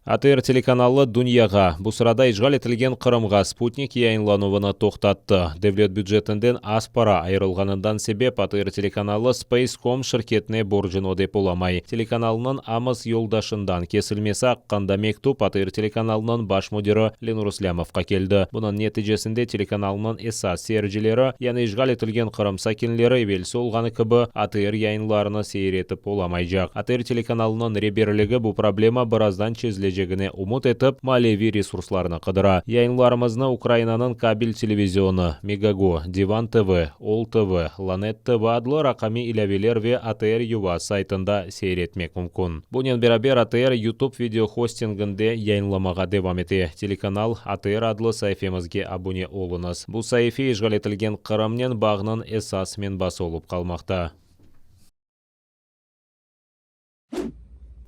ATR telekanalı dünyağa, bu sırada işğal etilgen Qırımğa sputnik yayınlanuvını toqtattı. Devlet bücetinden az para ayırılğanından sebep ATR telekanalı Spacecom şirketine borcunı ödep olamay. Telekanalnıñ AMOS yoldaşından kesilmesi aqqında mektüp ATR telekanalınıñ baş müdiri Lenur İslâmovqa keldi. Bunıñ neticesinde telekanalnıñ esas seyircileri, yani işğal etilgen Qırım sakinleri evelsi olğanı kibi ATR yayınlarını seyir etip olamaycaq. ATR telekanalınıñ reberligi bu problema birazdan çezilecegine ümüt etip, maliyeviy resurslarnı qıdıra. Yayınlarımıznı Ukrainanıñ kabel televizionı, Megogo, Divan TV, Ol TV, Lanet TV adlı raqamiy ilâveler ve ATR Yuva saytında seyir etmek mümkün. Bunen beraber ATR YouTube video hostinginde yayınlamağa devam ete. Telekanal ATR adlı saifemizge abune oluñız. Bu saife işğal etilgen Qırımnen bağnıñ esas menbası olıp qalmaqta.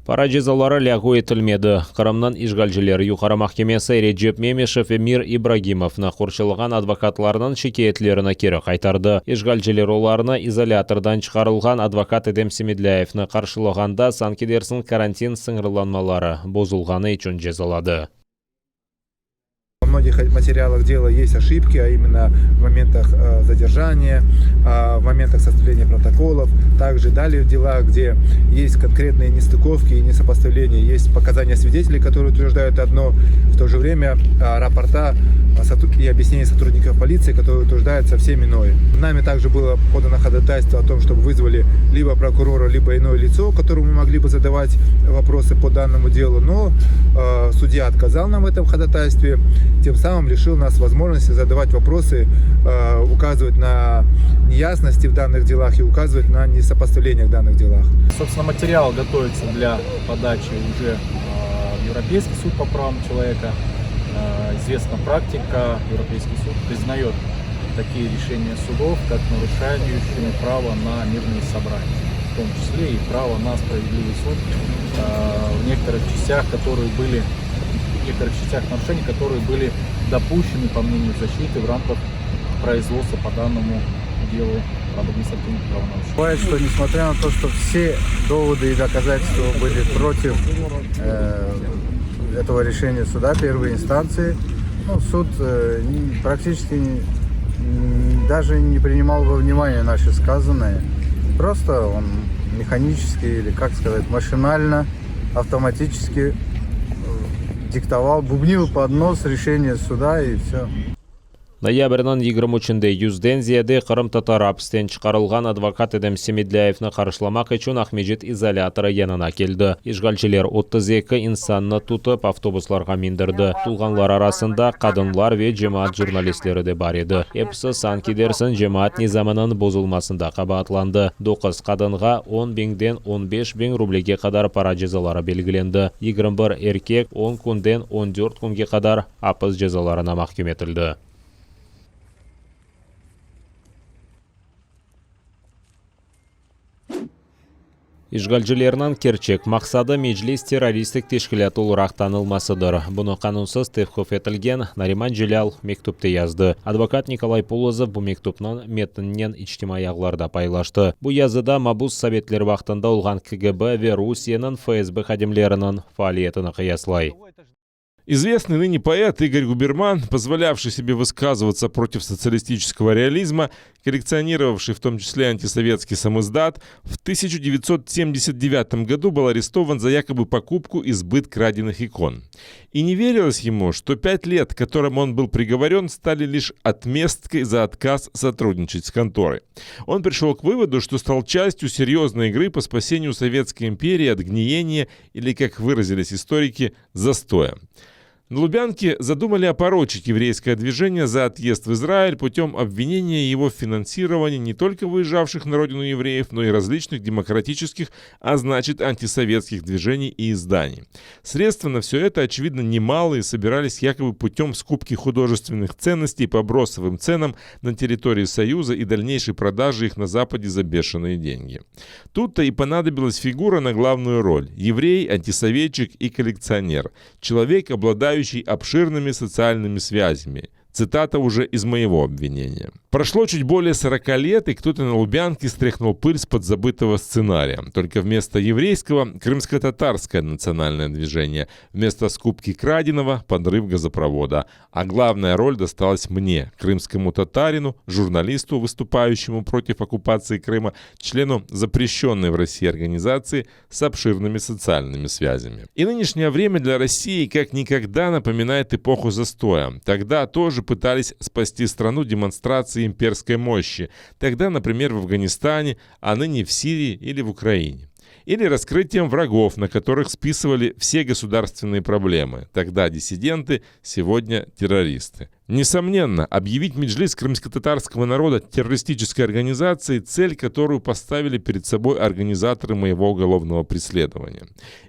Para cezaları lâğu etilmedi. Qırımnıñ işğalciler Yuqarı mahkemesi Recep Memişev ve Mir İbragimovnı qorçalağan advokatlarnıñ şikâyetlerini keri qaytardı. İşğalciler olarnı izolâtordan çıqarılğan advokat Edem Semedlâyevni qarşılağanda sanki dersiñ karantin sıñırlanmaları bozulğanı içün cezaladı. Во многих материалах дела есть ошибки, а именно в моментах задержания, в моментах составления протоколов. Также далее в делах, где есть конкретные нестыковки и несопоставления, есть показания свидетелей, которые утверждают одно, в то же время рапорта и объяснения сотрудников полиции, которые утверждают совсем иное. Нами также было подано ходатайство о том, чтобы вызвали либо прокурора, либо иное лицо, которому мы могли бы задавать вопросы по данному делу, но э, судья отказал нам в этом ходатайстве, тем самым лишил нас возможности задавать вопросы, э, указывать на неясности в данных делах и указывать на несопоставление в данных делах. Собственно, материал готовится для подачи уже э, в Европейский суд по правам человека. Э, известна практика, Европейский суд признает такие решения судов, как нарушающими право на мирные собрания, в том числе и право на справедливый суд э, в некоторых частях, которые были, в некоторых частях нарушений, которые были допущены, по мнению защиты, в рамках производства по данному делу об административных правонарушениях. Бывает, что несмотря на то, что все доводы и доказательства были против э, этого решения суда первой инстанции, ну, суд э, практически даже не принимал во внимание наше сказанное. Просто он механически или, как сказать, машинально, автоматически э, диктовал, бубнил под нос решение суда и все. Noyabrniñ 23-nde yüzden ziyade qırımtatarı apisten çıqarılğan advokat Edem Semedlâyevni qarşılamaq içün Aqmescit izolâtorı yanına keldi. İşğalciler 32 insannı tutıp, avtobuslarğa mindirdi. Tutulğanlar arasında qadınlar ve cemaat jurnalistleri de bar edi. Episi, sanki dersiñ, cemaat nizamınıñ bozulmasında qabaatlandı. Doquz qadınğa on biñden 15 biñ rublege qadar para cezaları belgilendi. 21 erkek on künden 14 künge qadar apis cezalarına mahküm etildi. İşğalcilerniñ kerçek maqsadı Meclis terroristik teşkilât olaraq tanılmasıdır. Bunı qanunsız tevqif etilgen Nariman Celâl mektüpte yazdı. Advokat Nikolay Polozov bu mektüpniñ metninen içtimaiy ağlarda paylaştı. Bu yazıda mabus sovetler vaqtında olğan KGB ve Rusiyeniñ FSB hadimleriniñ faaliyetini qıyaslay. Известный ныне поэт Игорь Губерман, позволявший себе высказываться против социалистического реализма, коллекционировавший в том числе антисоветский самиздат, в 1979 году был арестован за якобы покупку и сбыт краденных икон. И не верилось ему, что пять лет, которым он был приговорен, стали лишь отместкой за отказ сотрудничать с конторой. Он пришел к выводу, что стал частью серьезной игры по спасению Советской империи от гниения или, как выразились историки, застоя. На Лубянке задумали опорочить еврейское движение за отъезд в Израиль путем обвинения его в финансировании не только выезжавших на родину евреев, но и различных демократических, а значит антисоветских движений и изданий. Средства на все это, очевидно, немалые, собирались якобы путем скупки художественных ценностей по бросовым ценам на территории Союза и дальнейшей продажи их на Западе за бешеные деньги. Тут-то и понадобилась фигура на главную роль – еврей, антисоветчик и коллекционер. Человек, обладающий обширными социальными связями. Цитата уже из моего обвинения. Прошло чуть более 40 лет, и кто-то на Лубянке стряхнул пыль с подзабытого сценария. Только вместо еврейского – крымско-татарское национальное движение. Вместо скупки краденого – подрыв газопровода. А главная роль досталась мне, крымскому татарину, журналисту, выступающему против оккупации Крыма, члену запрещенной в России организации с обширными социальными связями. И нынешнее время для России как никогда напоминает эпоху застоя. Тогда тоже пытались спасти страну демонстрацией имперской мощи. Тогда, например, в Афганистане, а ныне в Сирии или в Украине. Или раскрытием врагов, на которых списывали все государственные проблемы. Тогда диссиденты, сегодня террористы. Несомненно, объявить Меджлис крымско-татарского народа террористической организацией – цель, которую поставили перед собой организаторы моего уголовного преследования.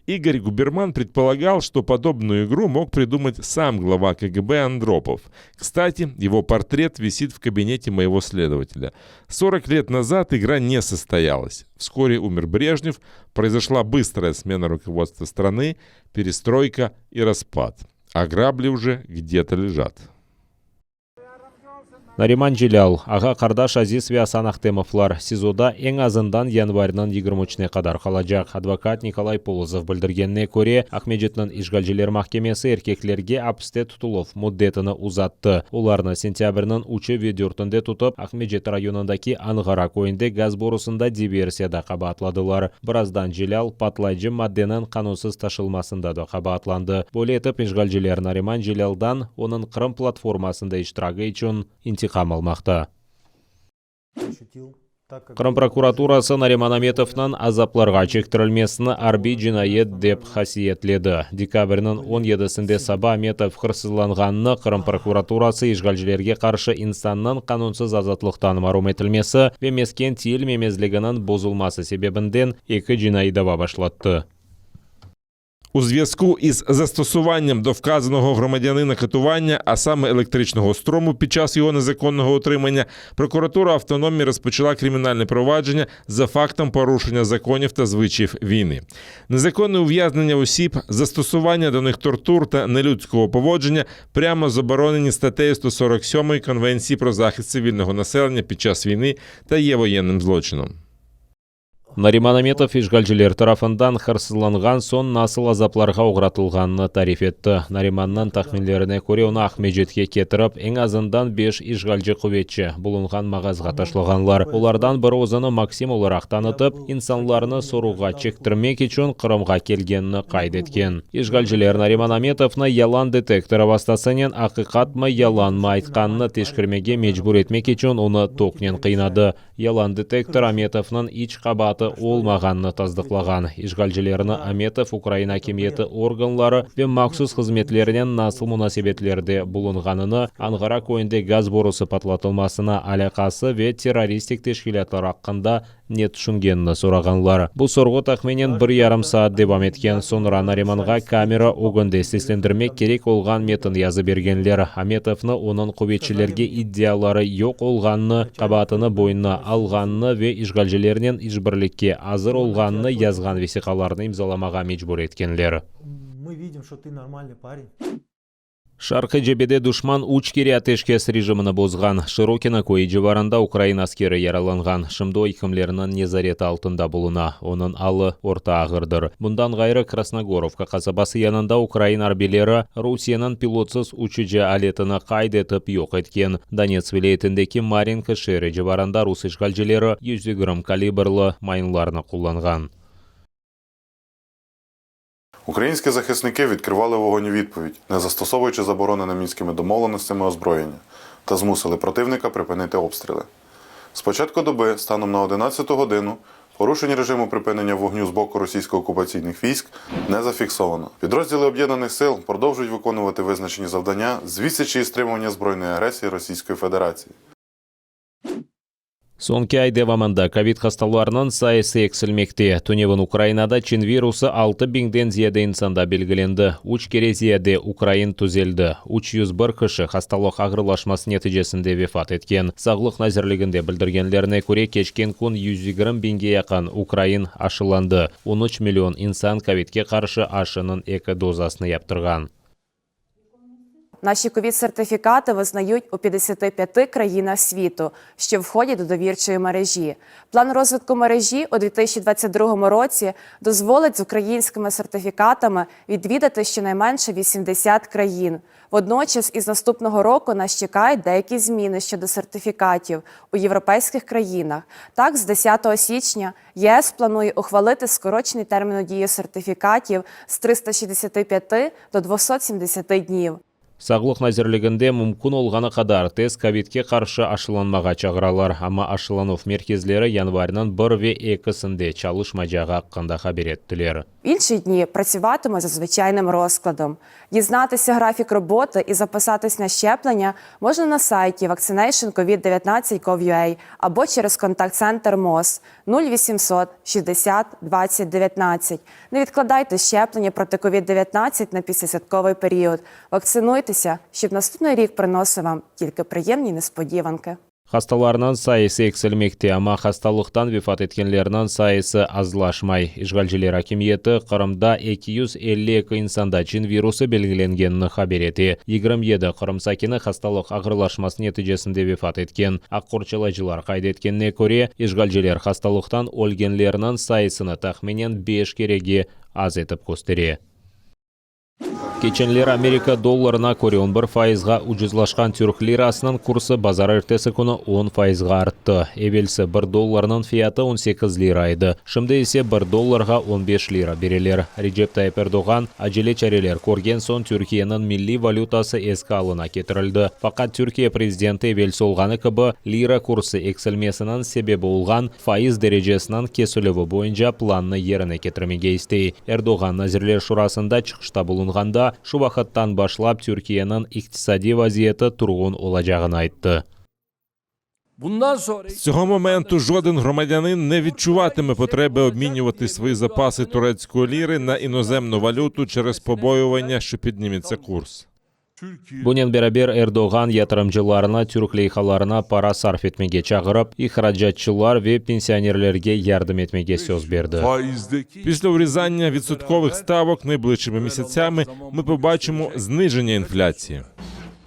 Игорь Губерман предполагал, что подобную игру мог придумать сам глава КГБ Андропов. Кстати, его портрет висит в кабинете моего следователя. 40 лет назад игра не состоялась. Вскоре умер Брежнев, произошла быстрая смена руководства страны, перестройка и распад. А грабли уже где-то лежат. Nariman Celâl, ağa-qardaş Aziz ve Asan Ahtemovlar SİZOda eñ azından yanvarniñ 23-ne qadar qalacaq. Advokat Nikolay Polozov bildirgenine köre, Aqmescitniñ işğalciler mahkemesi erkeklerge apiste tutuluv müddetini uzattı. Olarnı sentâbrniñ üçü ve dörtünde tutıp, Aqmescit rayonındaki Anğara köyünde gaz borusında diversiyada qabaatladılar. Birazdan Celâl patlayıcı maddeniñ qanunsız taşılmasında da qabaatlandı. Böyle etip işğalciler Nariman Celâldan onıñ Qırım platformasında iştiragi içün intiqam almaqta. Qırım prokuraturası Nariman Ametovnıñ azaplarğa çektirilmesini arbiy cinayet dep hasiyetledi. Dekabrniñ 17-sinde saba Ametov hırsızlanğanını Qırım prokuraturası işğalcilerge qarşı insannıñ qanunsız azatlıqtan marum etilmesi ve mesken tiyilmemezliginiñ bozulması sebebinden eki cinaiy dava başlattı. У зв'язку із застосуванням до вказаного громадянина катування, а саме електричного струму під час його незаконного утримання, прокуратура автономії розпочала кримінальне провадження за фактом порушення законів та звичаїв війни. Незаконне ув'язнення осіб, застосування до них тортур та нелюдського поводження прямо заборонені статтею 147 Конвенції про захист цивільного населення під час війни та є воєнним злочином. Nariman Ametov işğalciler tarafından hırsızlanğan soñ nasıl azaplarğa oğratılğanını tarif etti. Narimannıñ tahminlerine köre, onı Aqmescitke ketirip, eñ azından beş işğalci quvetçi bulunğan mağazğa taşlağanlar. Olardan biri özüni Maksim olaraq tanıtıp, insanlarnı sorğuğa çektirmek içün Qırımğa kelgenini qayd etken. İşğalciler Nariman Ametovnı yalan detektorı vastasınen aqiqatmı yalanmı aytqanını teşkermege mecbur etmek içün onı toknen qıynadı. Yalan detektor Ametovnıñ iç qabaatı olmağanını tasdıqlağan. İşğalcilerni Ametov Ukraina akimiyeti organları ve mahsus hızmetlerinen nasıl munasebetlerde bulunğanını, Anğara köyünde gaz borusı patlatılmasına alâqası ve terroristik teşkilâtlar aqqında ne tüşüngenini sorağanlar. Bu sorğu tahminen bir yarım saat devam etken. Soñra Narimanğa kamera ögünde seslendirmek kerek olğan metin yazıp bergenler. Ametovnı onıñ quvetçilerge iddiaları yoq olğanını, qabaatını boynuna alğanını ve işğalcilernen işbirlikke azır olğanını yazğan vesiqalarnı imzalamağa mecbur etkenler. Мы видим, что ты нормальный парень. Şarqiy cebede duşman üç kere ateşkes rejimini bozğan. Şırokino köyü civarında ukrain askeri yaralanğan. Şimdi o ekimlerniñ nezareti altında buluna. Onıñ alı orta ağırdır. Bundan ğayrı, Krasnogorovka qasabası yanında ukrain arbiyleri Rusiyeniñ pilotsız uçucı aletini qayd etip yoq etken. Donetsk vilâyetindeki Marinka şeeri civarında rus işğalcileri 120 kalibrli mayınlarnı qullanğan. Українські захисники відкривали вогонь у відповідь, не застосовуючи заборонене мінськими домовленостями озброєння, та змусили противника припинити обстріли. З початку доби, станом на 11 годину, порушень режиму припинення вогню з боку російсько-окупаційних військ не зафіксовано. Підрозділи об'єднаних сил продовжують виконувати визначені завдання з відсічі і стримування збройної агресії Російської Федерації. Soñki ay devamında kovid hastalarınıñ sayısı eksilmekte. Tünevin Ukrainada Çin virusı 6 biñden ziyade insanda belgilendi. Üç kere ziyade ukrain tüzeldi. 301 kişi hastalıq ağırlaşması neticesinde vefat etken. Sağlıq nazirliginde bildirgenlerine köre, keçken kün 120 biñge yaqın ukrain aşılandı. 13 million insan kovidke qarşı aşınıñ eki dozasını yaptırğan. Наші ковід-сертифікати визнають у 55 країнах світу, що входять до довірчої мережі. План розвитку мережі у 2022 році дозволить з українськими сертифікатами відвідати щонайменше 80 країн. Водночас із наступного року нас чекають деякі зміни щодо сертифікатів у європейських країнах. Так, з 10 січня ЄС планує ухвалити скорочений термін дії сертифікатів з 365 до 270 днів. Sağlıq nazirliginde mümkün olğanı qadar tez kovidke qarşı aşılanmağa çağıralar, amma aşılanuv merkezleri yanvarniñ bir ve ekisinde çalışmaycağı aqqında haber ettiler. В інші дні працюватиме за звичайним розкладом. Дізнатися графік роботи і записатись на щеплення можна на сайті vaccination-covid19.gov.ua або через контакт-центр МОЗ 0800 60 20 19. Не відкладайте щеплення проти COVID-19 на післясвятковий період. Вакцинуйтеся, щоб наступний рік приносив вам тільки приємні несподіванки. Hastalarnıñ sayısı eksilmekte, amma hastalıqtan vefat etkenlerniñ sayısı azlaşmay. İşğalciler akimiyeti Qırımda 252 insanda çin virusı belgilengenini haber ete. 27 Qırım sakini hastalıq ağırlaşması neticesinde vefat etken. Aq qorçalayıcılar qayd etkenine köre, işğalciler hastalıqtan ölgenlerniñ sayısını tahminen beş kerege az etip köstere. Keçenleri Amerika dollarına köre on bir fayızğa ucuzlaşqan türk lirasınıñ kursı bazarertesi künü on fayızğa arttı. Evelsi bir dollarnıñ fiyatı on sekiz lira edi, şimdi ise bir dollarğa on beş lira bereler. Recep Tayyip Erdoğan acele çareler körgen soñ Türkiyeniñ milliy valütası eski alına ketirildi. Faqat Türkiye prezidenti evelsi olğanı kibi lira kursı eksilmesiniñ sebebi olğan fayız derecesiniñ kesilüvi boyunca plannı yerine ketirmege istey. Erdoğan Nazirler Şurasında çıqışta bulunğanda, şu vaqıttan başlap Türkiyeniñ iqtisadiy vaziyeti turğun olacağını ayttı. Bundan sonra З цього моменту жоден громадянин не відчуватиме потреби обмінювати свої запаси турецької ліри на іноземну валюту через побоювання, що підніметься курс. Bunen beraber Erdoğan yatırımcılarnı türk leyhalarına para sarf etmege çağırıp, ihracatçılar ve pensionerlerge yardım etmege söz berdi. faizdeki Після урізання відсоткових ставок найближчими місяцями ми побачимо зниження інфляції.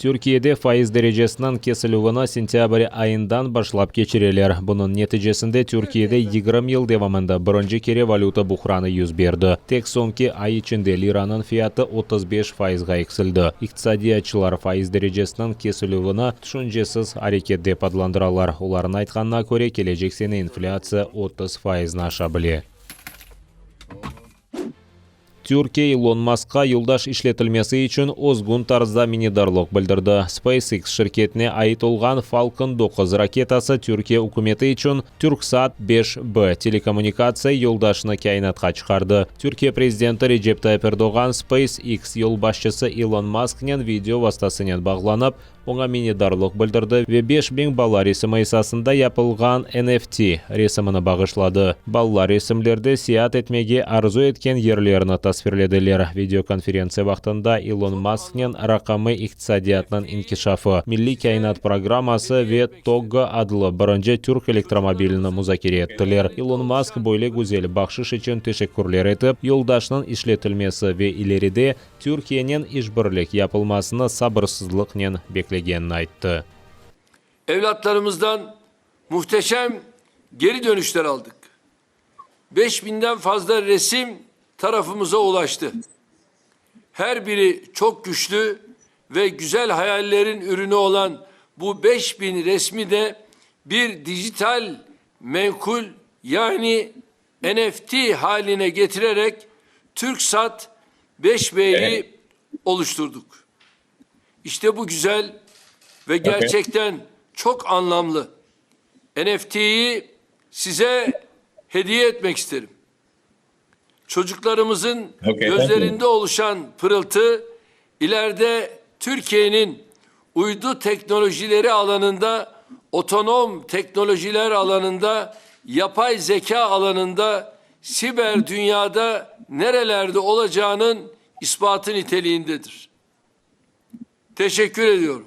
Türkiyede faiz derecesiniñ kesilüvini sentâbr ayından başlap keçireler. Bunıñ neticesinde Türkiyede 20 yıl devamında birinci kere valüta buhranı yüz berdi. Tek soñki ay içinde liranıñ fiyatı 35 fayızğa eksildi. İqtisadiyatçılar faiz derecesiniñ kesilüvini tüşüncesiz areket dep adlandıralar. Olarnıñ aytqanına köre, kelecek sene inflâtsiya 30 fayıznı aşa bile. Türkiye İlon Maskqa yoldaş işletilmesi içün özgün tarzda minnetdarlıq bildirdi. SpaceX şirketine ait olğan Falcon 9 raketası Türkiye ükümeti içün TürkSat 5B telekommunikatsiya yoldaşını kâinatqa çıqardı. Türkiye prezidenti Recep Tayyip Erdoğan SpaceX yolbaşçısı İlon Masknen video vastasınen bağlanıp, oña minnetdarlıq bildirdi ve 5000 bala resimi esasında yapılğan NFT resimini bağışladı. Balalar resimlerde seyaat etmege arzu etken yerlerini tasvirlediler. Videokonferentsiya vaqtında İlon Masknen raqamlı iqtisadiyatnıñ inkişafı, milliy kâinat programması ve Togga adlı birinci türk elektromobilini muzakere ettiler. İlon Mask böyle güzel bahşış içün teşekkürler etip, yoldaşnıñ işletilmesi ve ileride Türkiyenen işbirlik yapılmasını sabırsızlıqnen beklegenini ayttı. Evlatlarımızdan muhteşem geri dönüşler aldık. 5000'den fazla resim tarafımıza ulaştı. Her biri çok güçlü ve güzel hayallerin ürünü olan bu 5000 resmi de bir dijital menkul yani NFT haline getirerek TürkSat 5B'yi oluşturduk. İşte bu güzel ve gerçekten çok anlamlı NFT'yi size hediye etmek isterim. Çocuklarımızın gözlerinde oluşan pırıltı ileride Türkiye'nin uydu teknolojileri alanında, otonom teknolojiler alanında, yapay zeka alanında, siber dünyada nerelerde olacağının ispatı niteliğindedir. Teşekkür ediyorum.